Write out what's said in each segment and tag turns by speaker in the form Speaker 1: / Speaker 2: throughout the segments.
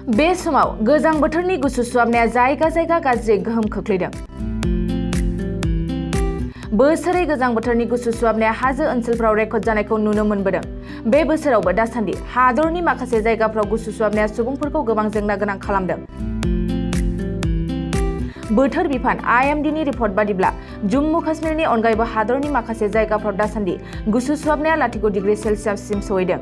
Speaker 1: बे समाव गोजां बोथोरनि गुसु सुहाबनाया जायगा जायगा गाज्रि गोहोम खोख्लैदों। बोसोरै गोजां बोथोरनि गुसु सुहाबनाया हाजो ओनसोलफ्राव रेकर्ड जानायखौ नुनो मोनबोदों। बे बोसोरावबो दासान्दि हादरनि माखासे जायगाफ्राव गुसु सुहाबनाया सुबुंफोरखौ गोबां जेंना गोनां खालामदों। बोथोर बिफान IMDनि रिपर्ट बादिब्ला जम्मु काश्मीरनि अनगायैबो हादरनि माखासे जायगाफ्राव दासान्दि गुसु सुहाबनाया 0 डिग्री सेल्सियाससिम सहैदों।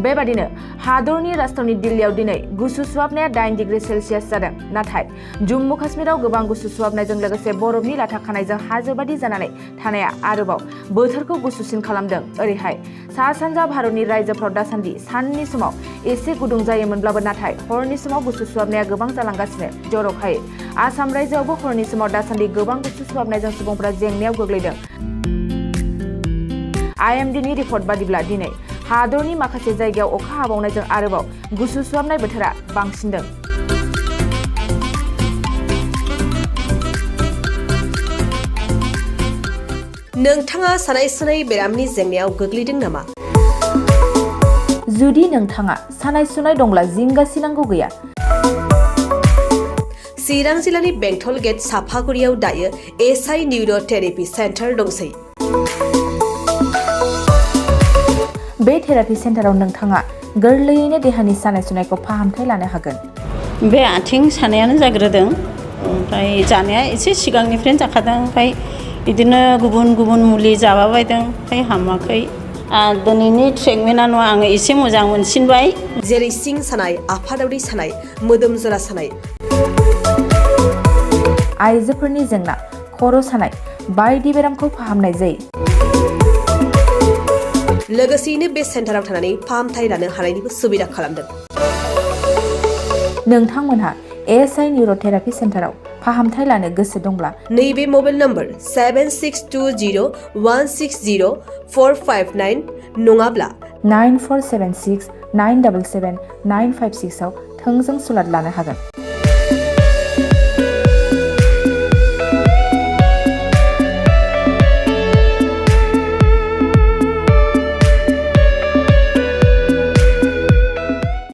Speaker 1: बेबादिनो हादरनि राजधानी दिल्लीयाव दिनै गुसु सुहाबनाया 8 डिग्री सेल्सियास जादों। नाथाय जम्मु काश्मीराव गोबां गुसु सुहाबनायजों लोगोसे बरफनि लाथा खानायजों हाजोबादि जानानै थानाया आरोबाव बोथोरखौ गुसुसिन खालामदों। ओरैहाय सा सानजा भारतनि रायजोफ्राव दासान्दि साननि समाव एसे गुदुं जायोमोनब्लाबो नाथाय हरनि समाव गुसु सुहाबनाया गोबां जालांगासिनो। जर'खायै आसाम रायजोआवबो हरनि समाव दासान्दि गोबां गुसु सुहाबनायजों सुबुंफोरा जेंनायाव गोग्लैदों। IMDनि रिपर्ट बादिब्ला दिनै हादरनि माखासे जायगायाव अखा हाबावनायजों आरोबाव गुसु सुहाबनाय बोथोरा बांसिनदों।
Speaker 2: नोंथाङा सानाय सुनाय बेरामनि जेंनायाव गोग्लैदों नामा?
Speaker 1: जुदि नोंथाङा सानाय सुनाय दंब्ला जिंगासिनांगौ गैया।
Speaker 2: चिरां जिल्लानि बेंटल गेट साफागुरियाव दायो SI निउर' थेरापि सेन्टार दंसै।
Speaker 1: बे थेरापि सेन्टाराव नोंथाङा गोरलैयैनो देहानि सानाय सुनायखौ फाहामथाय लानो हागोन।
Speaker 3: बे आथिं सानायानो जाग्रोदों, ओमफ्राय जानाया एसे सिगांनिफ्रायनो जाखादों, ओमफ्राय बिदिनो गुबुन गुबुन मुलि जाबाबायदों, ओमफ्राय हामाखै। दिनैनि ट्रिटमेन्टआनो आङो एसे मोजां मोनसिनबाय।
Speaker 2: जेरै सिं सानाय, आफादावदै सानाय, मोदोम जरा सानाय,
Speaker 1: आइजोफोरनि जेंना, खर' सानाय बायदि बेरामखौ फाहामनाय जायो।
Speaker 2: लोगोसेयैनो बे सेन्टाराव थानानै फाहामथाय लानो हानायनिबो सुबिदा खालामदों।
Speaker 1: नोंथांमोनहा SI निउर' थेरापि सेन्टाराव फाहामथाय लानो गोसो दंब्ला
Speaker 2: नैबे मबाइल नम्बर 7620160459 नङाब्ला
Speaker 1: 9476977956 आव थोंजों सुलाद लानो हागोन।